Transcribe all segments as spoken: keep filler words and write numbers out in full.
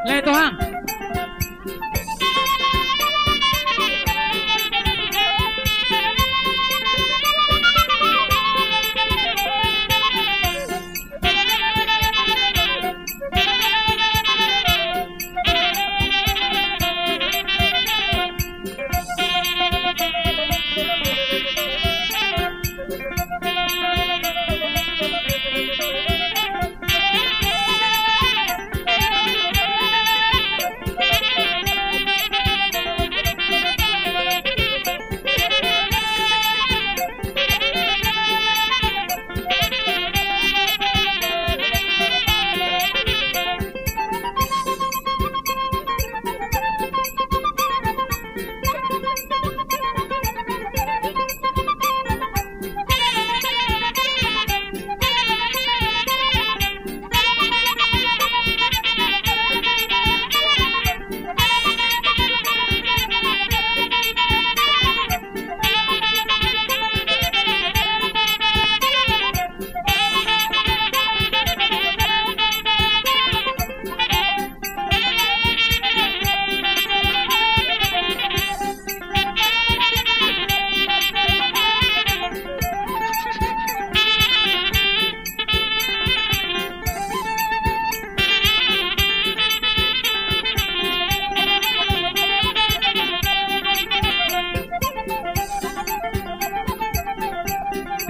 Lae, Tuhan.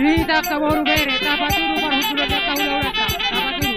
Di hita angka boru bere, tapaturu parhundulanta, hulahulanta, tapaturu.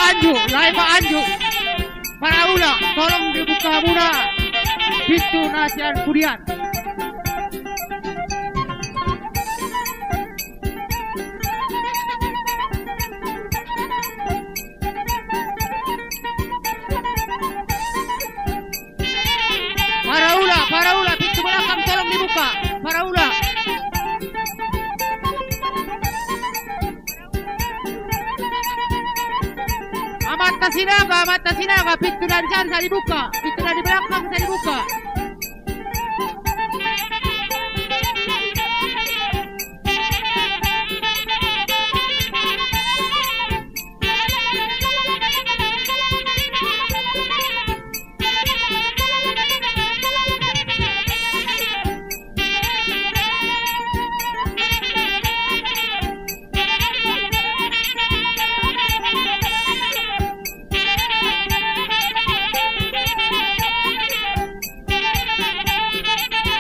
Anju, lae ma anju. Paraula, tolong dibuka hamuna pintu na sian pudian. Paraula, paraula, pintu belakang tolong dibuka. Paraula. Amanta Sinaga, Amanta Sinaga, pintu dari sana saya dibuka, pintu dari belakang saya dibuka.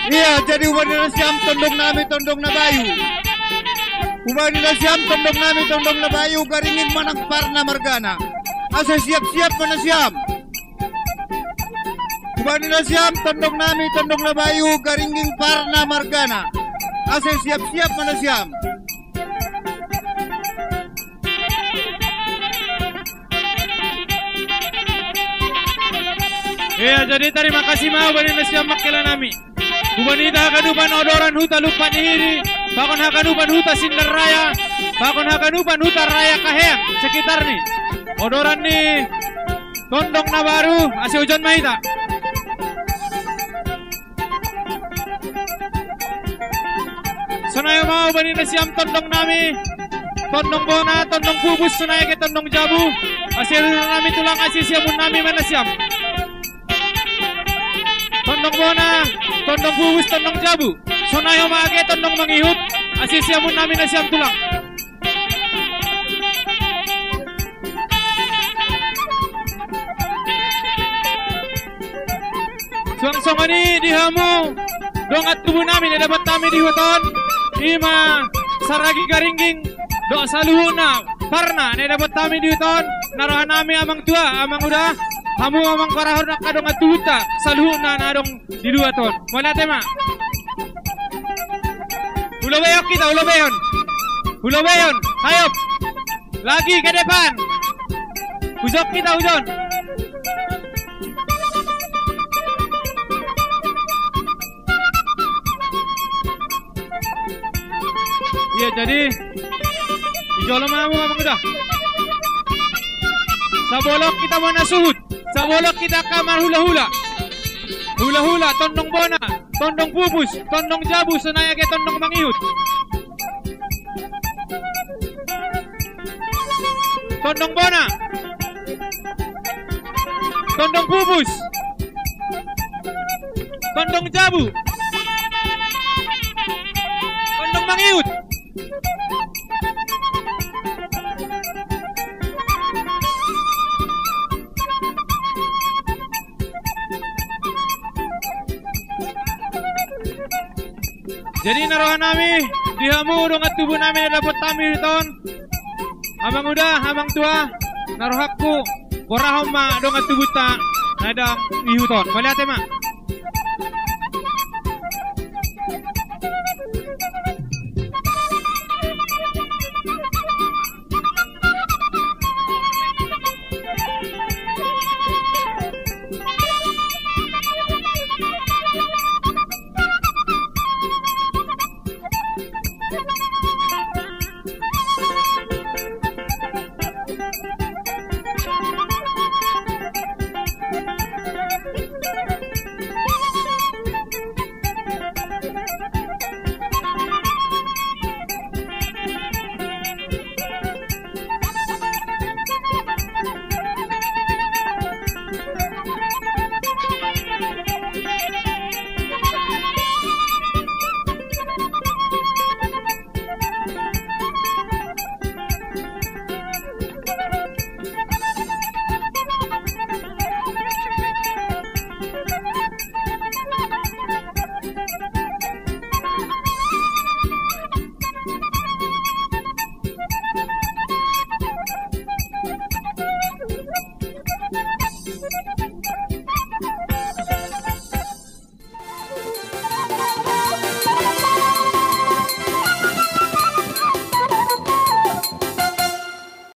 Ia, jadi hubani nasiam tondong nami, tondong na bayu. Hubani nasiam tondong nami, tondong na bayu, Garinging manang Parna margana. Asa siap-siap ma nasiam. Hubani nasiam tondong nami, tondong na bayu, Garinging Parna margana. Asa siap-siap ma nasiam. Ia, jadi tarima kasih ma hubani nasiam mangkela nami. Hubani hita haganupan odoran huta Lumpat ni Hiri, pakon haganupan huta Sindang Raya, pakon haganupan huta Raya Kahean sekitar ni. Odoran ni tondong na baru, asi hujon ma hita. Sonai ma hubani nasiam tondong nami, tondong bona, tondong pubus, sonai age tondong jabu. Asi hujon nami tulang, asi siamun nami ma nasiam. Tondong bona, tondong pubus, tondong jabu. Sonai ma age tondong mangihut, asi siamun nami nasiam tulang. Suang songon i di hamu dongan tubu nami na dapot hami di huta on, i ma Saragi Garingging dohot saluhutna Parna na dapot hami di huta on, na roha nami amang tua, amang uda, hamu amang parahon angka dongan tubunta saluhutna na adong di huta on. Mauliate ma. Hulobehon hita, hulobehon. Hulobehon. Ayo. Lagi ke depan. Hujon hita, hujon. Ia, jadi di jolo ma hamu amang uda. Sabolon hita ma na suhut. Sabolon hita angka marhulahula. Hulahula, tondong bona, tondong pubus, tondong jabu, sonai age tondong mangihut. Tondong bona. Tondong pubus. Tondong jabu. Tondong mangihut. Jadi na roha nami di hamu dongan tubu nami na dapot hami di huta on, amang uda, amang tua, na rohangku borahon ma dongan tubunta na adong di huta on. Mauliate ma.